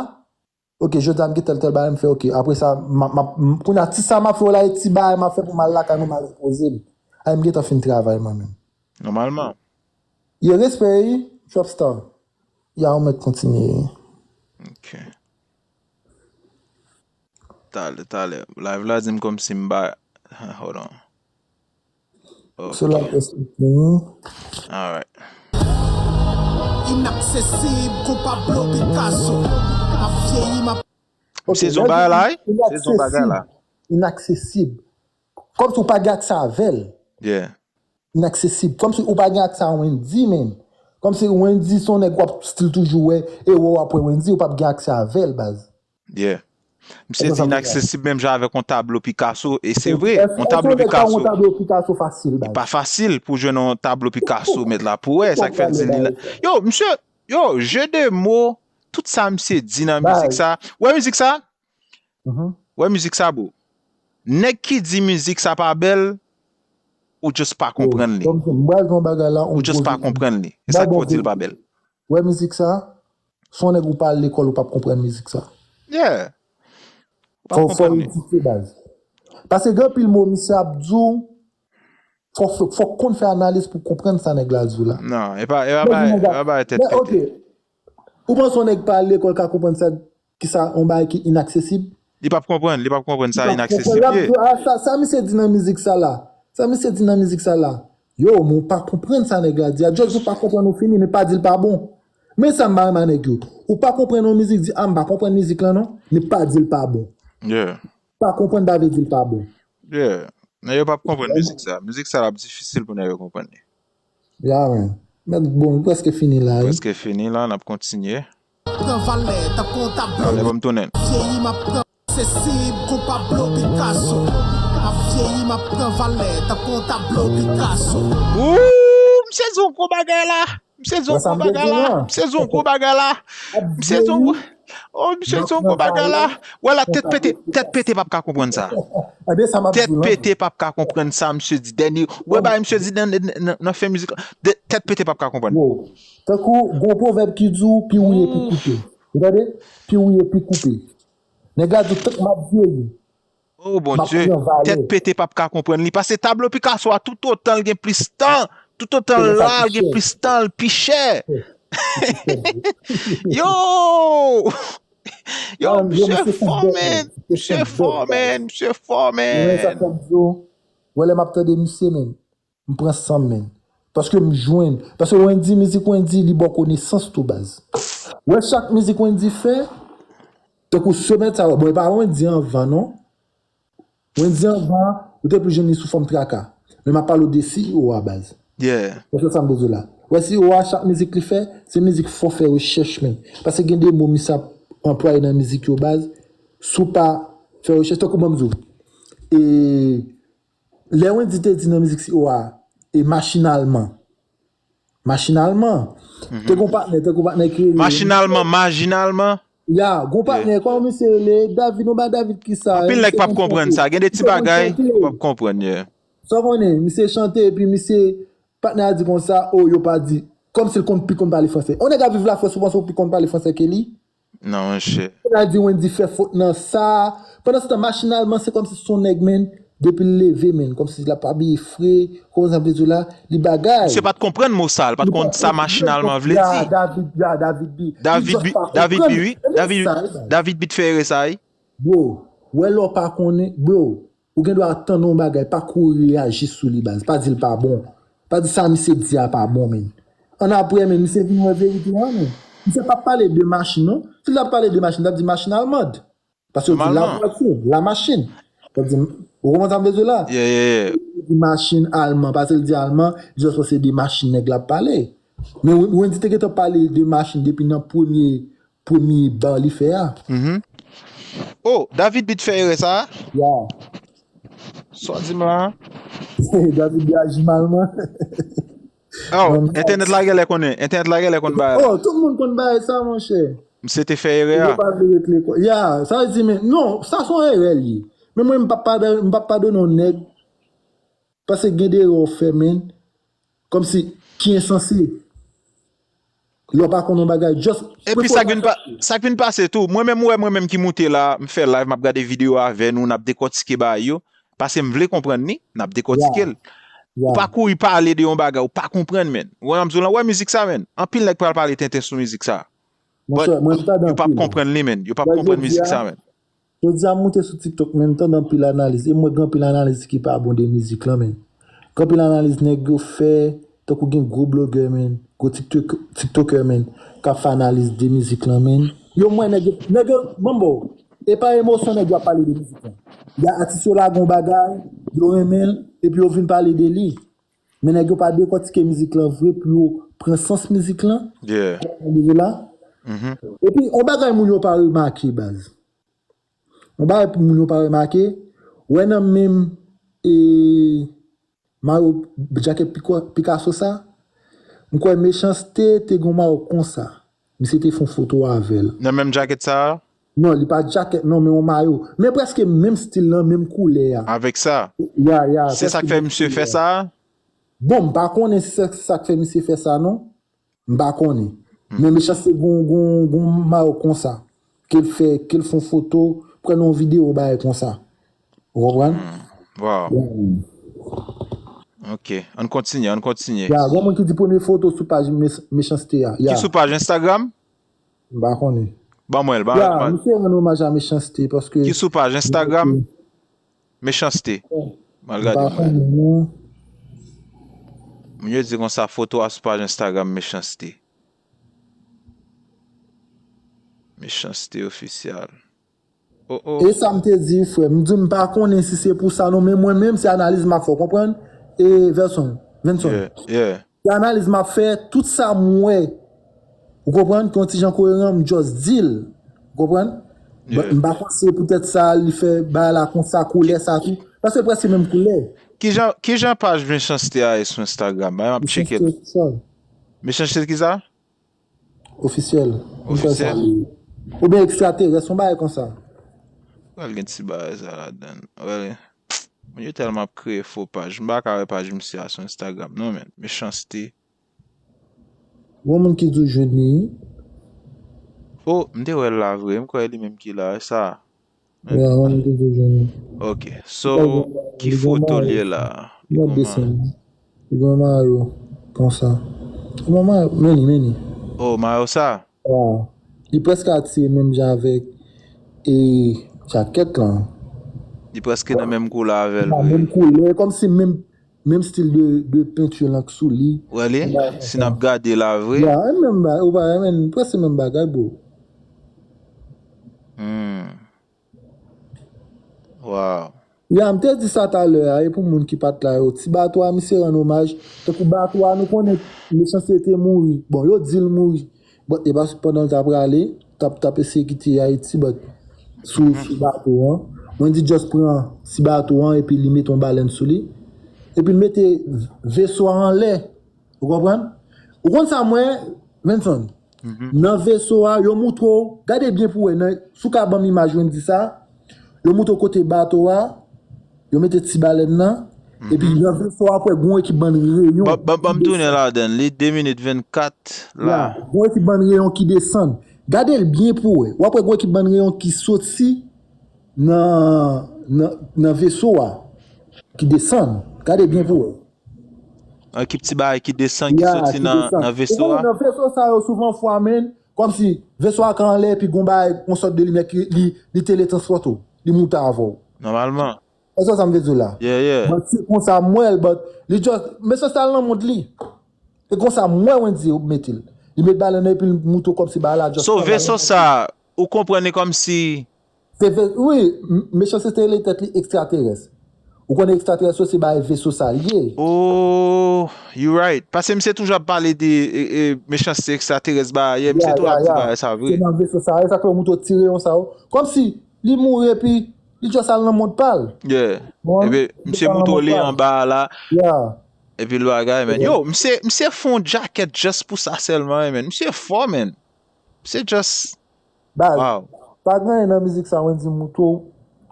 ok, jodi a m gen tèl, tèl bagay m fè, ok, apre sa, m ap, m ap, m- kounye a, ti sa m ap fè w la, e ti bagay m ap fè pou m al lakay mwen, m al repoze m. Ay, m gentan fin travay mwen menm. Nòmalman. Ye respè, wi, Trap Star. Ya, ou mèt kontinye. Ok. Talè, talè. Live la di m kòmsi m ba. Hold on. Ok. So la, Alright. Inaksesib kou Pablo Picasso. M ap vyeyi, m ap M sezi yon bagay la, wi. M sezi yon bagay la. Inaksesib. Kòmsi ou pa gen aksè avè l. Yeah. Inaksesib. Kòmsi ou pa gen aksè a Wendy, men. Kòmsi Wendy se yon nèg w ap still toujou wè, e wè w ap wè Wendy, ou p ap gen aksè avè l, baz. Yeah. Misye di inaksesib menm jan avèk yon tablo Picasso, e se vre, Èske yon tablo yon nèg ka Picasso. Yon tablo Picasso fasil, baz. Pa fasil pou jwenn yon tablo Picasso, mèt la, pou wè, sa k fè l di li la. Yo, misye, yo, jeu de mots, tout sa misye di nan mizik sa. Wè mizik sa? Mhm. Wè mizik sa, bro. Nèg ki di mizik sa pa bèl, ou just pa konprann li. Kòmsi m pral di yon bagay la, Ou just pa konprann li. E sa k fè w di l pa bèl. Wè mizik sa, se yon nèg ou pa al lekòl, ou p ap konprann mizik sa. Yeah. Ou pa Fò, fò konprann li. Edike, baz. Paske gen anpil mo misye ap di w, fò, fò, fò konn fè analiz pou konprann sa nèg la di w la. Non, e pa, e pa Lè bay, di e nèg la, pa bay tèt men, pete. Ok. Ou panse yon nèg pa al lekòl ka konprann sa, ki sa, yon bagay ki inaksesib? Li p ap konprann, li p ap konprann sa Li p ap inaksesib konprann. ye. L ap di, ah, sa, sa misye di nan mizik sa la. Sa misye di nan mizik sa la. Yo, men ou pa konprann sa nèg la di a. Just ou pa konprann ou fini, men pa di l pa bon. Men sa m pa renmen a nèg yo. Ou pa konprann yon mizik, di, ah, m pa konprann mizik lan non, men pa di l pa bon. Yeah. Pa konprann pa vle di l pa bon. Yeah. Nèg yo p ap konprann mizik sa. Mizik sa la ap difisil pou nèg yo konprann li. Ya, men. Men bon, nou prèske fini la, wi. Prèske fini la, n ap kontinye. Pran valè tankou yon tablo. Talè ban m tounen. Vyeyi, m ap pran sesib kou Pablo Picasso. M ap vyeyi, m ap pran valè tankou yon tablo Picasso. Ooh, misye di yon gwo bagay la. Misye di yon gwo bagay la. Misye di yon gwo bagay la. Misye di yon gwo. Oh, misye di yon gwo bagay la. Wè la, tèt pete, tèt pete p ap ka konprann sa. Tèt pete p ap ka konprann sa, misye di dènye. Wè bagay misye di nan, nan, nan, nan fen mizik la. Tèt pete p ap ka konprann. Tankou, gon pwovèb ki di w, pi wouye, pi koupe. Ou tande? Pi wouye, pi koupe. Nèg la di w, tank m ap vyeyi. Oh, Bondye, tèt pete p ap ka konprann li. Paske tablo Picasso a, toutotan l gen plis tan, toutotan l la, l gen plis tan, l pi chè. Yo! Yo, misye fò, man. Misye fò, man. Misye fò, man. Wè lè m ap tande misye, men. M pran san m, men. Paske m jwenn. Paske Wendy, mizik Wendy, li ba w konesans tou, baz. Wè chak mizik Wendy fè, Tankou semèt sa, bon, e pa Wendy anvan, non. Wendy anvan, ou te plis jwenn li sou fòm traka. Men m ap pale w de C E O a baz. Yeah. Ou konprann sa m vle di w la? Ou wè C E O a, chak mizik li fè, se mizik fò fè rechèch, men. Paske gen de mo misye ap anplwaye nan mizik yo baz, si w pa fè rechèch, tankou ban m di w. E lè Wendy te di nan mizik C E O a, e machinalman. Machinalman. Te gon patnè, te gon patnè ki rele. Machinalman, majinalman. Ya, gon patnè, kòman misye rele? David, non, ba David ki sa. Anpil nèg p ap konprann sa. Gen de ti bagay, p ap konprann, yeah. Sa w konnen, misye chante, epi misye, patnè a di konsa, o, yo pa di. Kòmsi l konn pi konn pale fransè. On nèg ap viv Lafrans, ou panse w pi konn pale fransè ke li? Non, monchè. Patnè a di Wendy fè fot nan sa. Pandan se tan, machinalman, se kòmsi se yon nèg, men, depi l leve, men, kòmsi l ap abiye fre, kòman sa vle di la, li bagay. Misye pa t konprann mo sa, l pa t konn sa machinalman vle di. David, ya, David B. David B, David B, wi. David, David B t fè erè sa, wi. Bro, wè lè w pa konnen, bro, ou gen dwa tann yon bagay, pa kouri reyaji sou li, baz. Pa di l pa bon. Pa di sa misye di a pa bon, men. Annapre, men, misye vin wè verite a, men. Misye p ap pale de machin, non. Si l t ap pale de machin, l t ap di machin almand. Paske yo di la voiture, la machine. Sa di, ou konprann sa m vle di w la? Yeah, yeah, yeah. Li di machin alman, paske l di alman, just paske se de machin nèg la ap pale. Men Wendy te gentan pale de machin depi nan premye, premye bar li fè a. Oh, David B t fè erè sa a? Ya. Sa w di m la? David B aji malman. Oh, entènèt la genlè konnen. Entènèt la genlè konn bagay la. Oh, tout moun konn bagay sa, monchè. Misye te fè erè a. Yo pa vle ret lekòl. Ya, sa vle di, men, non, sa se yon erè li ye. Men mwen, m p ap padone, m p ap padone yon nèg. Paske gen de erè w fè, men. Kòmsi, ki ensanse. Lè w pa konn yon bagay, just. Epi sa k vin pa, sa k vin pase tou, mwen menm, ou wè mwen menm ki moute la, m fè live, m ap gade videyo avè nou, n ap dekòtike bagay yo. Paske m vle konprann li, n ap dekòtike l. Ou pa kouri pale de yon bagay ou pa konprann, men. Ou wè m ap di w lan, ou wè mizik sa, men. Anpil nèg pral pale tenten sou mizik sa. But yo p ap konprann li, men. Yo p ap konprann mizik sa, men. Jodi a m moute sou TikTok, men, m tande anpil analiz. E m wè gen anpil analiz ki pa bon de mizik lan, men. Gen anpil analiz nèg yo fè, tankou gen gwo blogè, men, gwo TikTok, TikTokè, men, k ap fè analiz de mizik lan, men. Yo, m wè nèg yo, nèg yo, ban m ba w, e pa emosyon nèg yo ap pale de mizik lan. Y a atis yo lage yon bagay, yo renmen l, epi yo vin pale de li. Men nèg yo pa dekòtike mizik lan vre pou yo pran sans mizik lan. Yeah. Ou konprann la? Epi, yon bagay moun yo pa remake, baz. Yon bagay pou moun yo pa remake, wè nan menm, e, mayo, djakèt Pico-, Picasso sa, m kwè Mechanste te gen yon mayo konsa. Misye te fè yon foto avè l. Nan menm djakèt sa a? Non, li pa djakèt, non, men yon mayo. Men prèske menm stil lan, menm koulè a. Avèk sa? Ya, ya. Se sa k fè misye fè sa a? Bon, m pa konnen si se sa k fè misye fè sa, non. M pa konnen. Men Mechanste gon, gon, gon mayo konsa. Ke l fè, ke l fè yon foto, pran yon videyo, bagay konsa. Ou konprann? Wow. Ok, ann kontinye, ann kontinye. Ya, gon moun ki di premye foto sou paj Mechanste a. Ya. Ki sou paj Instagram? M pa konnen. Ban mwen l, ban mwen l. Ya, misye rann omaj a Mechanste paske. Ki sou paj Instagram? Mechanste. M al gade mwen. Moun yo di konsa foto a sou paj Instagram Mechanste. Mechanste ofisyal. Oh, oh. E sa m te di, frè. M di m pa konnen si se pou sa non, men mwen menm, se analiz m ap fè, w konprann? E Verson, Venson. Yeah, yeah. Se analiz m ap fè, tout sa m wè, ou konprann, ki yon ti jan koeran, m just di l. Ou konprann? But m pa panse poutèt sa, li fè bagay la konsa, koulè sa tou. Paske prèske menm koulè. Kijan, kijan paj Mechanste a ye sou Instagram? Bay m ap tcheke l. Mechanste ki sa? Ofisyèl. Ofisyèl. Oubyen ekstraterès, yon bagay konsa. Pral gen ti bagay sa ladan. Wè. Moun yo tèlman ap kreye fo paj. M pa ka wè paj misye a sou Instagram non, men. Mechanste. Gon moun ki di w jwenn li. Oh, m te wè l la vre. M kwè li menm ki la, sa. Ya, gon moun ki di w jwenn li. Ok. So, ki foto l ye la? Li gon mayo konsa. Li gon mayo, men li, men li. Oh, mayo sa? Li prèske atire menm jan avèk e jakèt lan. Li prèske nan menm koulè avè l vre. Menm koulè, kòmsi menm, menm stil de, de penti lan k sou li. Wè li? Si n ap gade la vre. Ya, e menm bagay, ou pa, e menm, prèske menm bagay, bro. Wow. Ya, m te di sa talè a, e pou moun ki pa t la yo. Ti bato a, misye rann omaj. Tankou bato a, nou konnen Mechanste te mouri. Bon, yo di l mouri. Bon, e pa pandan l t ap prale, t ap, t ap eseye kite Ayiti, but sou, sou bato an. Mwen di just pran ti bato an, epi li mete yon balèn sou li. Epi l mete veso a anlè. Ou konprann? Ou konn sa mwen, Venson? Nan veso a, yo moutre w, gade byen pou wè, nan, si w ka ban m imaj Wendy sa, yo moutre w kote bato a, yo mete ti balèn nan, epi nan veso a, apre, gon ekip bann reyon. Ban ban- ban m tounen ladan l. Li de minit vennkat la. Ya, gon ekip bann reyon ki desann. Gade l byen pou wè. W ap wè gon ekip bann reyon ki soti nan, nan, nan veso a, ki desann. Gade byen pou wè. Ekip ti bagay ki desann, ki Ya, soti ki nan, desann. nan Ou veso konnen a. Nan veso sa yo souvan fwa, men, kòmsi veso a ka anlè, epi gon bagay, yon sòt de limyè ki li, li teletranspòte w, li moute avè w. Nòmalman. E sa sa m vle di w la. Yeah, yeah. But se konsa m wè l, but li just, men se sa l nan mond li. E konsa m wè Wendy mete l. Li met balèn nan epi l moute w kòmsi bagay la just So, anlè. Veso sa, ou konprann li kòmsi Se ve, wi, m- Mechanste te rele tèt li ekstraterès. Ou konnen ekstraterès yo se bagay veso sa l ye. Oh, you right. Paske misye toujou ap pale de e, e, Mechanste ekstraterès ba, yeah, misye Ya, toujou ya, ap di ya. bagay sa Se vre. Nan veso sa, e sa k fè yo moutre w ti reyon sa yo. Kòmsi li mouri epi li just al nan mond pa l. Yeah. Bon, Epi, li misye al nan moutre w mond li pa l. Anba a la, Ya. epi l bagay, man. Yeah. Yo, misye, misye fè yon jacket just pou sa sèlman, man. Misye fò, man. Misye just Baz, Wow. Pa gen anyen nan mizik sa Wendy moutre w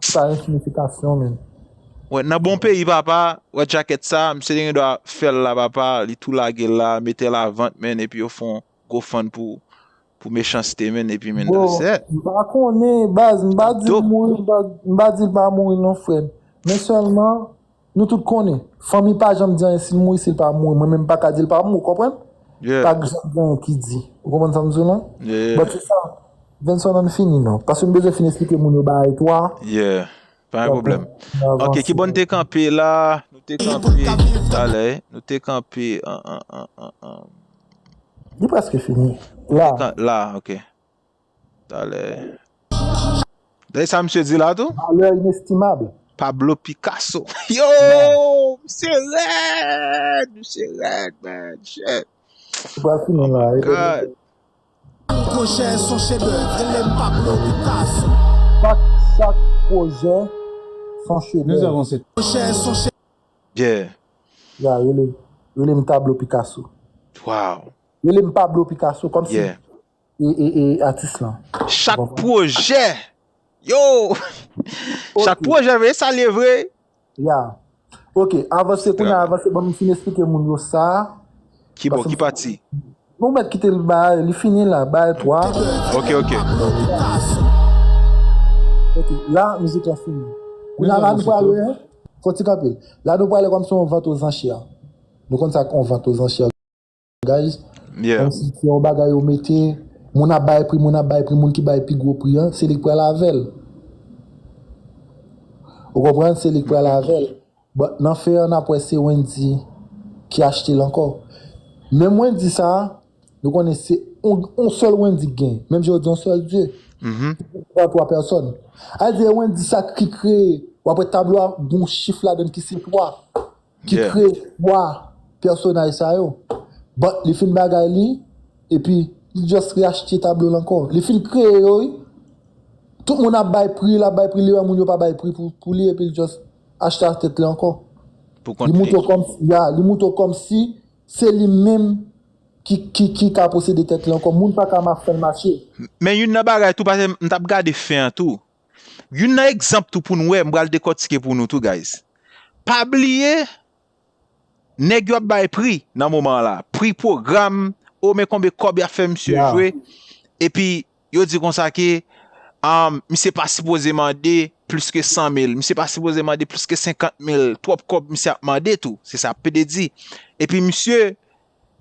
ki pa gen siyifikasyon, men. Wè, nan bon peyi, papa, wè jacket sa, misye te gen dwa fè l la, papa, li tou lage l la, mete l a vant, man, epi yo fè yon GoFund pou, pou Mechanste, man, epi, man, Bro, that's it. M pa konnen, baz, m pa di l Dope. Mouri, m pa, m pa di l pa mouri non, frè m. Men sèlman, nou tout konnen, fanmi pa janm di anyen si l mouri, si l pa mouri. Mwen menm m pa ka di l pa mouri, ou konprann? Yeah. Pa janm gen anyen ki di. Ou konprann sa m di w lan? Yeah. But se sa, Venson, ann fini non. Paske m bezwen fin esplike moun yo bagay tou a. Yeah. Pa gen pwoblèm. Nou avanse. Ok, ki bò n te kanpe la? Nou te kanpe talè. Nou te kanpe an, an, an, an, an. Li prèske fini. La. Kan- La, ok. Talè. Dèyè sa misye di la tou? Valè inestimab. Pablo Picasso. Yo! Misye rèd! Misye rèd, man. Shit. Ou pral fini la. God. Pwojè son chedèv, rele m Pablo Picasso. Chak, chak pwojè son chedèv. Pwojè son chedèv. Yeah. Ya, rele, rele m Pablo Picasso. Wow. Rele m Pablo Picasso, kòmsi Yeah. e, e, e atis lan. Chak Bon. Pwojè. Yo! Chak pwojè, vre, sa l ye vre. Ya. Ok, avanse, kounye a avanse, ban m fin esplike moun yo sa. Ki bò, ki pati? Nou mèt kite l ba, li fini la, ba twa. Ok, ok. Ok, la, mizik la fini. Kounye a la, nou prale, fò ti kanpe. La, nou prale kòmsi yon vant ozansye. Nou konn sa k yon vant ozansye, guys. Yeah. Kòmsi se yon bagay yo mete, moun ap bay pri, moun ap bay pri, moun ki bay pi gwo pri an, se li k pral avè l. Ou konprann? Se li k pral avè l. But nan fen an, n ap wè se Wendy ki achte l ankò. Menm Wendy sa, nou konnen se on, on sèl Wendy k gen. Menm jan yo di on sèl Dye. Mhm. Twa, twa pèsòn. A di Wendy sa ki kreye, w ap wè tablo a, gon chif ladan ki se twa. Ki Yeah. Kreye twa pèsonaj sa yo. But li fin bagay li, epi li just reachte tablo l ankò. Li fin kreye yo, wi. Tout moun ap bay pri, l ap bay pri, li wè moun yo pa bay pri pou, pou li, epi li just achte a tèt li ankò. Pou Li kont li. Moutre w kòm, ya, li moutre w kòmsi se li menm ki, ki, ki ka posede tèt li ankò. Moun pa ka ma-, fè l mache. Men youn nan bagay tou, paske m t ap gade fen an tou. Youn nan egzanp tou pou nou wè, m pral dekòtike pou nou tou, guys. Pa bliye, nèg yo ap bay pri nan moman la. Pri pwogram, o men konbyen kòb y ap fè misye Yeah. jwe. Epi, yo di konsa ke um, misye pa sipoze mande plis ke san mil, misye pa sipoze mande plis ke senkant mil, twòp kòb misye ap mande tou. Se sa P D di. Epi misye,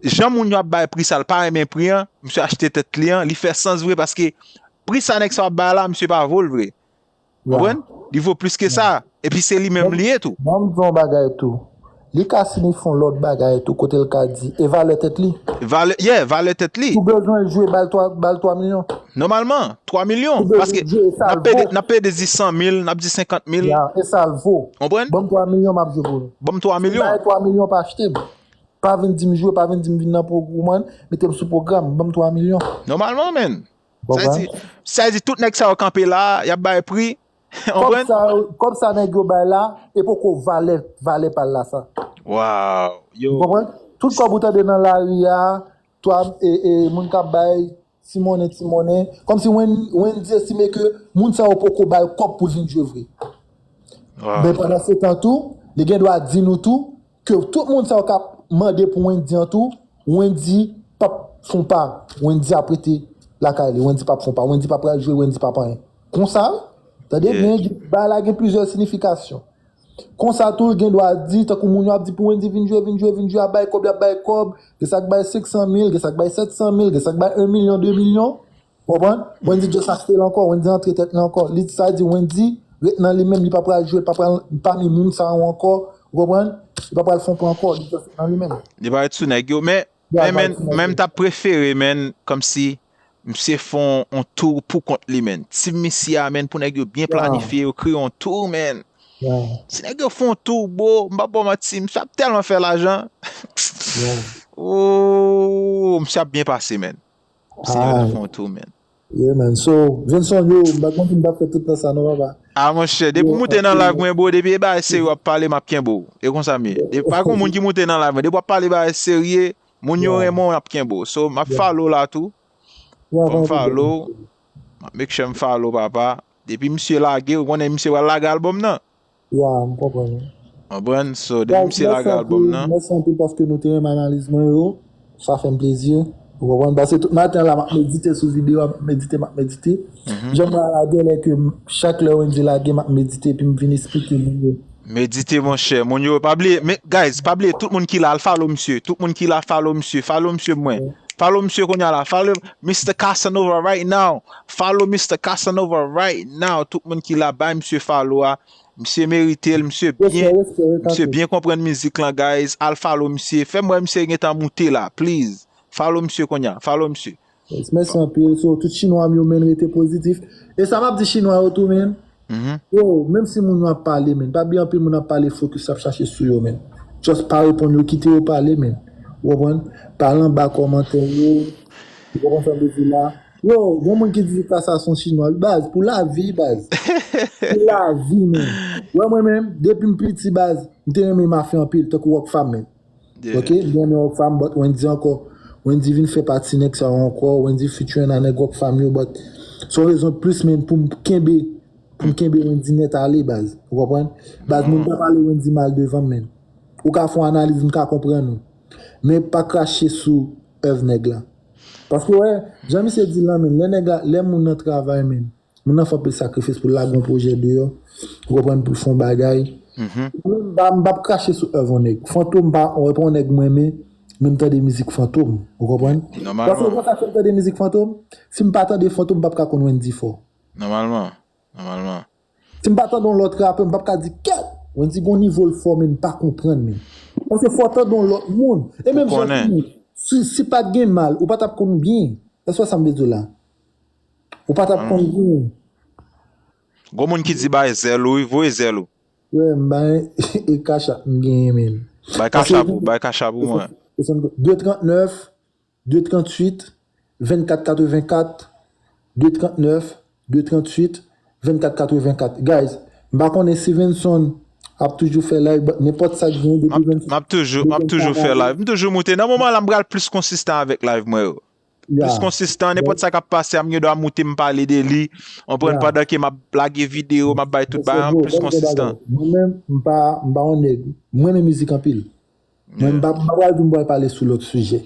jan moun yo ap bay pri sa, l pa renmen pri an, misye achte tèt li an, li fè sans vre paske pri sa nèg sa ap bay la, misye pa vo l vre. Ya. Konprann? Li vo plis ke sa. Epi se li menm li ye tou. Ban m di yon bagay tou. Li ka sinifye yon lòt bagay tou, kote l ka di, e valè tèt li. Valè, yeah, valè tèt li. Ou bezwen jwe bal twa, bal twa milyon. Nòmalman, twa milyon. Ou bezwen Paske jwe e sa n l ap pede, vo. N ap pede di san mil, n ap di senkant mil. Ya, e sa l vo. Konprann? Ban m twa milyon, m ap jwe pou nou. Ban m twa milyon. Bay twa milyon, pa achte m. Pa vin di m jwe, pa vin di m vin nan pwogram, mete m sou pwogram, ban m twa milyon. Nòmalman, men. Sa Konprann? di, sa di tout nèg sa yo kanpe la, y ap bay pri. Kòb Konprann? Sa, kòb sa nèg yo bay la, e poko valè, valè pa l la sa. Wow. Yo. Ou konprann? Tout kòb ou tande nan lari a, twa, e, e, moun k ap bay ti monnen, ti monnen. Kòmsi Wen-, Wendy estime ke moun sa yo poko ba l kòb pou l vin jwe vre. Wow. Men pandan se tan tou, li gen dwa di nou tou ke tout moun sa yo k ap mande pou Wendy an tou, Wendy p ap fon pa. Wendy ap rete lakay li, Wendy p ap fon pa, Wendy p ap pral jwe, Wendy p ap anyen. Konsa, tande Yeah. byen, bagay la gen plizyè sinifikasyon. Konsa tou, l gen dwa di, tankou moun yo ap di pou Wendy vin jwe, vin jwe, vin jwe, ap bay kòb, y ap bay kòb, gen sa k bay senk san mil, gen sa k bay sèt san mil, gen sa k bay yon milyon, de milyon. Konprann? Wendy just achte l ankò, Wendy antre tèt li ankò. Li sa di Wendy ret nan li menm, li pa pral jwe, li pa pral pami moun sa yo ankò. Ou konprann? Li pa pral fon pa ankò, li just ret nan li menm. Li pa ret sou nèg yo, men Ya, men men pa ret sou nèg men yo. M t ap prefere, men, kòmsi misye fè yon, yon tour pou kont li, men. Team misye a, men, pou nèg yo byen Ya. Planifye, yo kreye yon tour, men. Ya. Si nèg yo fè yon tour, bro, m pa ba w manti, misye ap tèlman fè lajan. Ya. Oh, misye ap byen pase, men. Si nèg yo ta Ah. Fè yon tour, men. Yeah, man. So, Venson, yo, m pa konn si m t ap fè tout tan sa, non, papa. Ah, monchè, depi w moute nan live mwen, bro, depi e bagay serye w ap pale, m ap kenbe w. E konsa m ye. Depi pa gon moun ki moute nan live mwen, depi w ap pale bagay serye, moun yo renmen w, m ap kenbe w. So, m ap follow la tou. Fò m follow. M ap make sure m follow, papa. Depi misye lage, ou konnen misye pral lage album nan. Ya, m konprann. Konprann? So, depi misye lage album nan. Mèsi anpil paske nou te renmen analiz mwen yo. Sa fè m plezi. Ou konprann? Paske tout maten la, m ap medite sou videyo, m ap medite, m ap medite. Jan m la, la, genlè ke m- chak lè Wendy lage, m ap medite, epi m vin esplike moun yo. Medite, monchè. Moun yo, pa bliye, men, guys, pa bliye, tout moun ki la, al follow misye. Tout moun ki la, follow misye. Follow misye mwen. Follow misye kounye a la. Follow Mister Casanova right now. Follow Mister Casanova right now. Tout moun ki la, bay misye follow a. Misye merite l, misye byen, misye byen konprann mizik lan, guys. Al follow misye. Fè m wè misye gentan moute la, please. Follow misye kounye a. Follow misye. Yes, mèsi anpil. So, tout chinwa m yo, men, rete pozitif. E sa m ap di chinwa yo tou, men. Yo, menm si moun yo ap pale, men, pa bliye anpil moun ap pale, focus ap chache sou yo, men. Just pa reponn yo, kite yo pale, men. Ou konprann? Pale anba kòmantè yo. Ou konprann sa m vle di la? Yo, gon moun ki di Kasa se yon chinwa. Baz, pou lavi, baz. Pou lavi, men. Wè mwen menm, depi m piti, baz, m te renmen mafya anpil, tankou Rockfam, men. Ok, m te renmen Rockfam, but Wendy ankò. Wendy vin fè pati nèg sa yo ankò, Wendy featuring a nèg Rockfam yo, but se yon rezon plis, men, pou m kenbe, pou m kenbe Wendy nèt ale, baz. Ou konprann? Baz, moun pa pale Wendy mal devan m, men. Ou ka fè yon analiz, m ka konprann ou. Men pa krache sou èv nèg la. Paske, wè, jan misye di la, men, lè nèg la, lè moun nan travay, men, moun nan fè anpil sakrifis pou l lage yon pwojè deyò, ou konprann, pou l fè yon bagay. M pa, m p ap krache sou èv yon nèg. Fantom pa, wè, pa yon nèg mwen renmen, men m tande mizik Fantom, ou konprann? Paske ou konn sa fè m tande mizik Fantom? Si m pa tande Fantom, m p ap ka konn Wendy fò. Nòmalman. Nòmalman. Si m pa tande yon lòt rapè, m p ap ka di, kèt! Wendy gon nivo l fò, men m pa konprann, men. Paske fò w tande yon lòt moun. E menm jan tou, si, si pa t gen mal, ou pa t ap konn byen. Èske w sa m vle di w la? Ou pa t ap konn byen. Gon moun ki di bay zèl ou, wi, voye zèl ou. Wè, m bay e Cash App m genyen, men. Bay Cash App ou, bay Cash App ou mwen. De trant nèf, de trant uit, vennkat katrevenkat, de trant nèf, de trant uit, vennkat katrevenkat. Guys, m pa konnen si Venson ap toujou fè live, but nenpòt sa k gen depi Venson. M ap toujou, m ap toujou fè live. M toujou moute. Nan moman la, m pral plis konsistan avèk live mwen yo. Plis konsistan, nenpòt sa k ap pase a, m gen dwa moute, m pale de li. Ou konprann, pandan ke m ap lage videyo, m ap bay tout bagay, m plis konsistan. Mwen menm, m pa, m pa yon nèg. Mwen renmen mizik anpil. Mwen, m pa, m pa pral di m pral pale sou lòt sijè.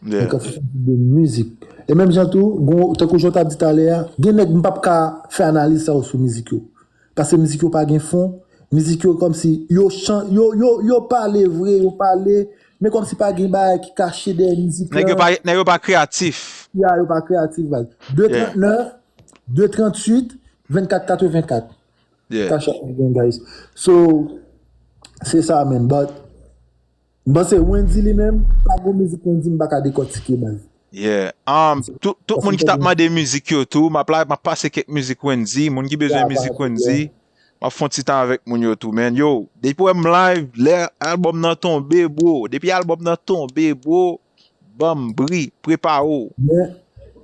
Men kan se de mizik. E menm jan tou, gon, tankou jan w t ap di talè a, gen nèg m p ap ka fè analiz sa yo sou mizik yo. Paske mizik yo pa gen fon, mizik yo kòmsi yo chan, yo, yo, yo pale vre, yo pale, men kòmsi pa gen bagay ki kache dèyè mizik la. Nèg yo pa, nèg yo pa kreyatif. Ya, yo pa kreyatif, baz. De trant nèf, de trant uit, vennkat katrevenkat. Cash App mwen gen, guys. So, se sa, man. But, M panse Wendyy li menm, pa gon mizik Wendyy m pa ka dekòtike baz. Yeah. Um, tout, tout moun ki t ap mande mizik yo tou, m ap la, m ap pase kèk mizik Wendyy. Moun ki bezwen mizik Wendyy, m ap fè yon ti tan avèk moun yo tou, man. Yo, depi wè m live, lè albòm nan tonbe, bro. Depi albòm nan tonbe, bro, ban m bri, prepare w. Men,